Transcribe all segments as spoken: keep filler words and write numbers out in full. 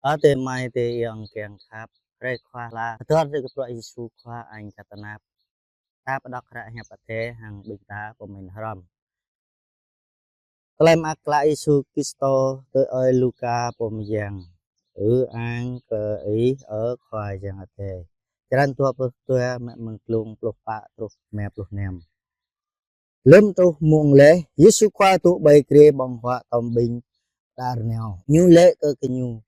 Ơ adơi amai adơi ayŏng kiăng khăp, hrơi Khua Hla, hơdơr rai kơ bruă Yêsu Khua añ kơ tơnap. Ta pơđŏk hră hiăp Adai hăng ƀing ta pơmĭn hrŏm. Tơlơi mơak klă Yêsu Kristô tui ơi Luka pô mơyang. Ư-ang kơ Ih, ơ Khua Yang Adai. Črăn dua pluh dua, mơ̆ng glông pluh pă truh rơma pluh năm. Lơ̆m truh mông laih, Yêsu Khua dŏ ƀơi grê ƀơ̆ng huă tŏm ƀing đah rơnao. Ñu laĭ kơ gơñu: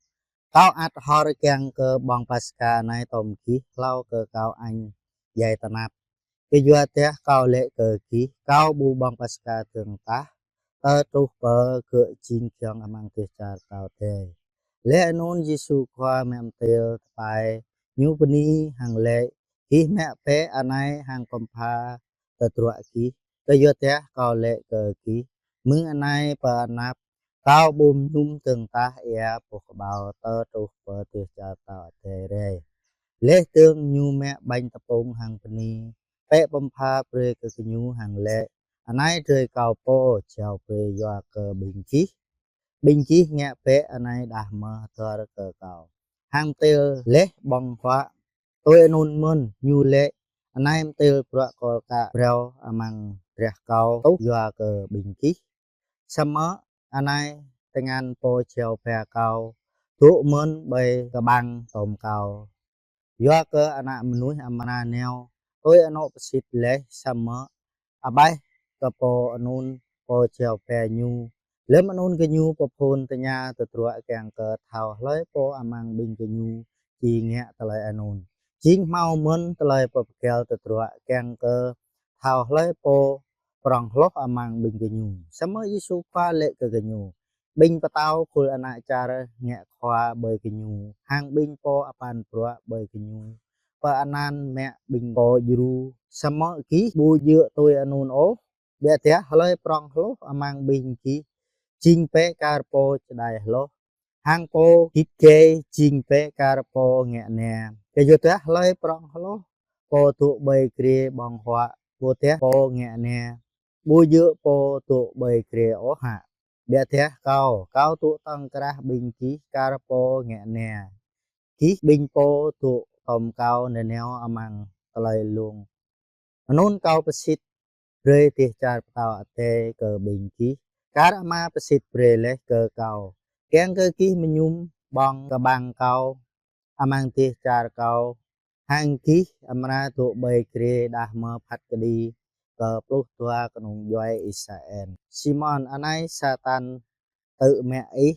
Kâo ăt hor kiăng kơ ƀơ̆ng Paskha anai tŏm gih hlâo kơ Kâo añ djai tơnap. Kơyua dah Kâo laĭ kơ gih, Kâo ƀu ƀơ̆ng Paskha dơ̆ng tah, tơl truh pơ gơ̆ jing giŏng amăng dêh čar pơtao Adai. Laih anŭn Yêsu Khua mă mơtil tơpai, Ñu bơni hăng laĭ: Gih mă bĕ anai hăng pơpha tơdruă gih, kơyua dah Kâo laĭ kơ gih, mơ̆ng anai pơ anăp, Kâo ƀu mơñum dơ̆ng tah ia boh kơƀâo tơl truh pơ dêh čar pơtao Adai rai. Laih dơ̆ng Ñu mă ƀañ tơpŭng hăng bơni, pĕ pơpha brơi kơ gơñu hăng laĭ: Anai drơi Kâo pô jao brơi yua kơ ƀing gih. Ƀing gih ngă bĕ anai đah mơ̆ hơdơr kơ Kâo. Hăng mơtil laih ƀơ̆ng huă, tui anŭn mơ̆n Ñu laĭ: Anai mơtil bruă kol kă phrâo amăng drah Kâo tuh yua kơ ƀing gih. Samơ̆ anai tơngan pô jao pha Kâo dŏ mơ̆n ƀơi kơƀang tŏm Kâo. Yua kơ Ană Mơnuih amra nao tui anŏ pơsit laih, samơ̆ abaih kơ pô anŭn pô jao pha Ñu. Lơ̆m anŭn gơñu pơphun tơña tơdruă kiăng kơ thâo hlơi pô amăng ƀing gơñu či ngă tơlơi anŭn. Jing hmâo mơ̆n tơlơi pơpơgăl tơdruă kiăng kơ thâo hlơi pô prŏng hloh amăng ƀing gơñu. Samơ̆ Yêsu Khua laĭ kơ gơñu: Ƀing pơtao khul ană čar ngă khua ƀơi gơñu, hăng ƀing pô apăn bruă ƀơi gơñu pơanăn mă ƀing pô djru. Samơ̆ gih ƀu djơ̆ tui anŭn ôh. Biă dah hlơi prŏng hloh amăng ƀing gih jing bĕ kar pô čơđai hloh, hăng pô git gai jing bĕ kar pô ngă na. Kơyua dah hlơi prŏng hloh pô dŏ ƀơi grê ƀơ̆ng huă, ƀôdah pô ngă na, ƀu djơ̆ pô dŏ ƀơi grê ôh hă? Biă dah Kâo, Kâo dŏ tŏng krah ƀing gih kar pô ngă na. Gih ƀing pô dŏ tŏm Kâo nanao amăng tơlơi lông. Anŭn Kâo pơsit brơi dêh čar pơtao Adai kơ ƀing gih, kar Ama pơsit brơi laih kơ Kâo. Kiăng kơ gih mơñum ƀơ̆ng kơƀang Kâo amăng dêh čar Kâo, hăng gih amra dŏ ƀơi grê đah mơ̆ phat kơđi kơ pluh dua kơnung djuai Israel. Simôn, anai Satan tŭ mă ih,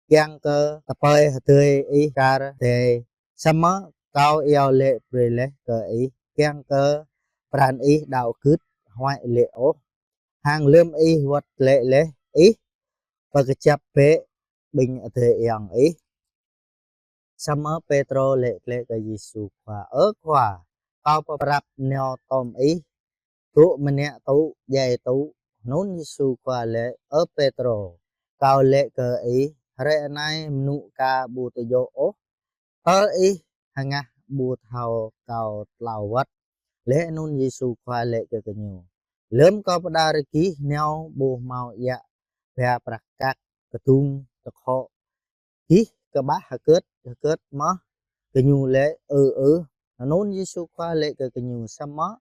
kiăng kơ tơpai hơdơi ih kar Adai. Samơ̆ Kâo iâu laĭ brơi laih kơ ih, kiăng kơ pran ih đaŏ gưt, huăi laĭ ôh. Hăng lơ̆m ih wơ̆t glaĭ laih, ih pơkơjăp bĕ ƀing adơi ayŏng ih. Samơ̆ Pêtrô laĭ glaĭ kơ Yêsu Khua: Ơ Khua, kâo pơprăp nao tŏm ih, dŏ mơnă tŭ, djai tŭ. Anŭn Yêsu Khua laĭ: Ơ Pêtrô, Kâo laĭ kơ ih, hrơi anai mơnŭ ka ƀu tơjŏ ôh, tơl ih hơngah ƀu thâo Kâo tlâo wơ̆t. Laih anŭn Yêsu Khua laĭ kơ gơñu: Lơ̆m Kâo pơđar gih nao ƀu hmâo djă ba prăk kăk, kơdŭng, tơkhŏ, gih kơƀah hơgĕt hơgĕt mơ̆? Gơñu laĭ: Ơ, ơ. Anŭn Yêsu Khua laĭ kơ gơñu: Samơ̆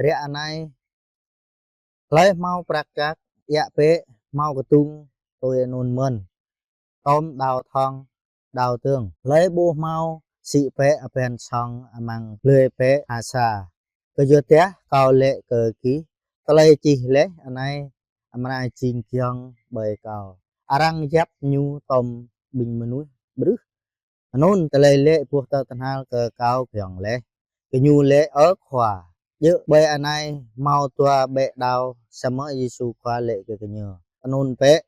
ră anai hlơi hmâo prăk kăk, djă bĕ, hmâo kơdŭng tui anŭn mơ̆n, tŏm đao thŏng, đao dơ̆ng. Hlơi ƀu hmâo, sĭ bĕ abăn sŏng amăng blơi bĕ ha sa. Kơyua dah Kâo laĭ kơ gih, tơlơi čih laih anai amra jing giŏng ƀơi Kâo: Arăng yap Ñu tŏm ƀing mơnuih ƀrưh. Anŭn tơlơi laĭ boh tơhnal kơ Kâo giŏng laih. Gơñu laĭ: Ơ Khua, djơ̆ ƀơi anai hmâo dua ƀĕ đao. Samơ̆ Yêsu Khua laĭ kơ gơñu: Anŭn bĕ.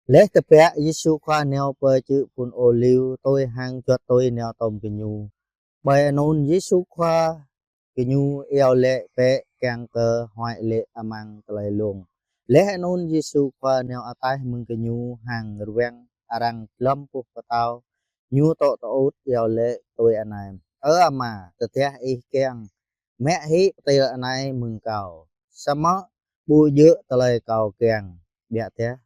Laih tơbiă Yêsu Khua nao pơ čư̆ Phŭn Ôliu, tui hăng juăt tui nao tŏm gơñu. Ƀơi anŭn Yêsu Khua gơñu iâu laĭ bĕ kiăng kơ huăi laĭ amăng tơlơi lông. Laih anŭn Yêsu Khua nao ataih mơ̆ng gơñu hăng rơwang arăng glŏm boh pơtâo, Ñu tŏ tơŭt iâu laĭ tui anai: Ơ Ama, tơdah Ih kiăng, mă hĭ pơtil anai mơ̆ng Kâo. Samơ̆ ƀu djơ̆ tơlơi Kâo kiăng, biă dah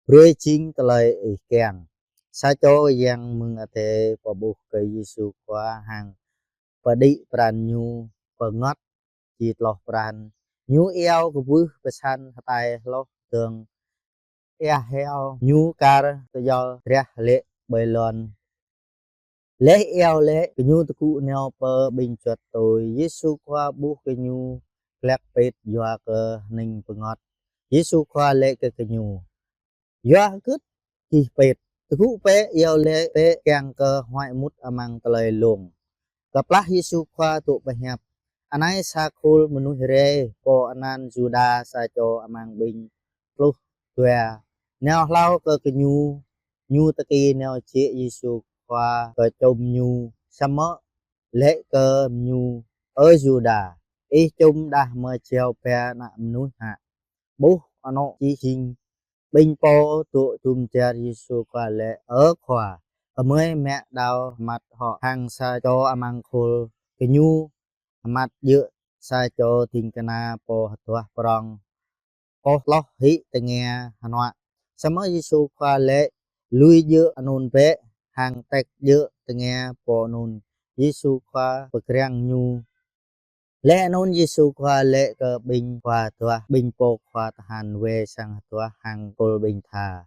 brơi jing tơlơi Ih kiăng. Sa čô Yang Mơ̆ng Adai pơƀuh kơ Yêsu Khua hăng pơđĭ pran Ñu pơngŏt či tloh pran. Ñu iâu kơƀưh pơsăn hơtai hloh dơ̆ng ia hiao Ñu kar tơjŏl drah lê̆ ƀơi lŏn. Laih iâu laĭ, gơñu tơgŭ nao pơ ƀing juăt tui. Yêsu Khua ƀuh gơñu glăk pĭt yua kơ hơning pơngŏt. Yêsu Khua laĭ kơ gơñu: Yua hơgĕt gih pĭt? Tơgŭ bĕ, iâu laĭ bĕ kiăng kơ huai mŭt amăng tơlơi lông. Kơplah Yêsu Khua dŏ pơhiăp, anai sa khul mơnuih rai, pô anăn Yuđa, sa čô amăng ƀing pluh dua, nao hlâo kơ gơñu. Ñu tơki nao jĕ Yêsu Khua kơ čum Ñu, samơ̆ laĭ kơ Ñu: Ơ Yuđa, ih čum đah mơ̆ jao ba Ană Mơnuih hă? Ƀuh anŏ či jing. Ƀing pô dŏ jum dar Yêsu Khua laĭ: Ơ Khua, gơmơi mă đao hơmăt hŏ hăng sa čô amăng khul gơñu hơmăt djơ̆ sa čô ding kơna pô hơduah prong, pô hloh hĭ tơngia hơnuă. Samơ̆ Yêsu Khua laĭ: Lui djơ̆ anŭn bĕ, hăng tĕk djơ̆ tơngia pô anŭn. Yêsu Khua pơkriăng ñu. Laih anŭn Yêsu Khua laĭ kơ ƀing khua hơduah, ƀing pô khua tơhan wai sang hơduah hăng khul ƀing tha,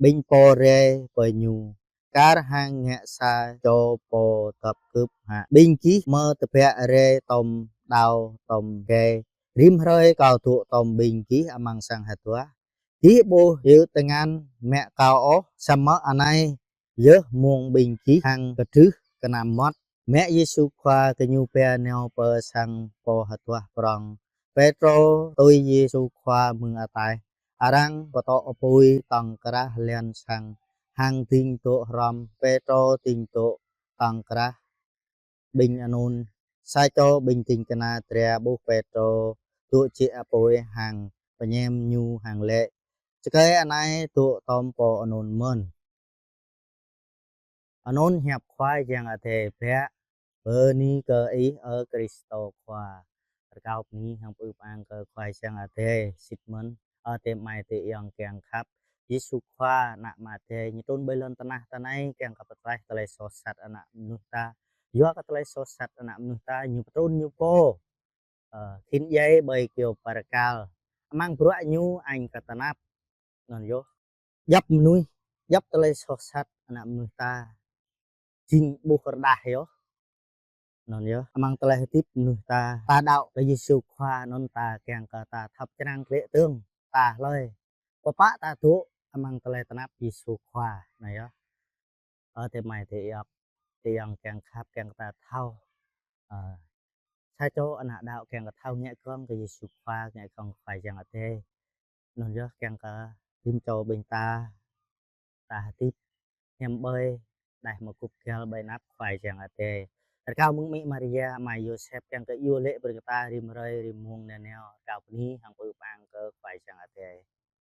ƀing pô rai pơ Ñu: Kar hăng ngă sa čô pô dŏp gưp hă? Ƀing gih mơ̆ tơbiă rai tŏm đao tŏm gai? Rĭm hrơi Kâo dŏ tŏm ƀing gih amăng sang hơduah, gih ƀu hyu tơngan mă Kâo ôh. Samơ̆ anai yơh mông ƀing gih hăng kơdrưh kơnăm mơmŏt. Mă Yêsu Khua, gơñu ba nao pơ sang pô hơduah prong. Pêtrô tui Yêsu Khua mơ̆ng ataih, arăng pơtŏ apui tŏng krah lŏn sang, hăng ding dŏ hrŏm. Pêtrô ding dŏ tŏng krah ƀing anŭn. Sa čô ƀing ding kơna dra ƀuh Pêtrô dŏ jĕ apui hăng pơñen ñu hăng laĭ: Čơkơi anai dŏ tŏm pô anŭn mơ̆n. Anŭn hiăp Khua Yang Adai. Bơni kơ Ih, ơ Krist Khua. Rơkâo bơni hăng pơư pơang kơ Khua Yang Adai. Sĭt mơ̆n, ơ adơi amai adơi ayŏng kiăng khăp, Yêsu Khua Ană Ama Adai ñu trŭn ƀơi lŏn tơnah ta anai kiăng kơ pơklaih tơlơi soh sat ană mơnuih ta. Yua kơ tơlơi soh sat ană mơnuih ta, ñu pơtrŭn ñu pô, ơ, khĭn djai ƀơi kơyâo bơrkal. Amăng bruă ñu añ kơ tơnap. Anŭn yơh. Djŏp mơnuih, djŏp tơlơi soh sat ană mơnuih ta jing ƀuh rơđah yơh. Anŭn yơh, amăng tơlơi hơdip mơnuih ta, ta đaŏ kơ Yêsu Khua, anŭn ta kiăng kơ ta thâo čơrang klĕ tơ̆ng ta hlơi. Pơpă ta dŏ amăng tơlơi tơnap Yêsu Khua, anŭn yơh. Ơ adơi amai adơi ayŏng, adơi ayŏng kiăng khăp, kiăng kơ ta thâo, ơ, sa čô ană đaŏ kiăng kơ thâo ngă gơ̆ng kơ Yêsu Khua, ngă gơ̆ng Khua Yang Adai. Anŭn yơh kiăng kơ rĭm čô ƀing ta, ta hơdip hiam ƀơi, đah mơgup găl ƀơi anăp Khua Yang Adai. Rơkâo mơ̆ng Amĭ Maria, Ama Yôsep kiăng kơ iâu laĭ brơi kơ ta rĭm hrơi rĭm mông nanao. Rơkâo bơni hăng pơư pơang kơ Khua Yang Adai.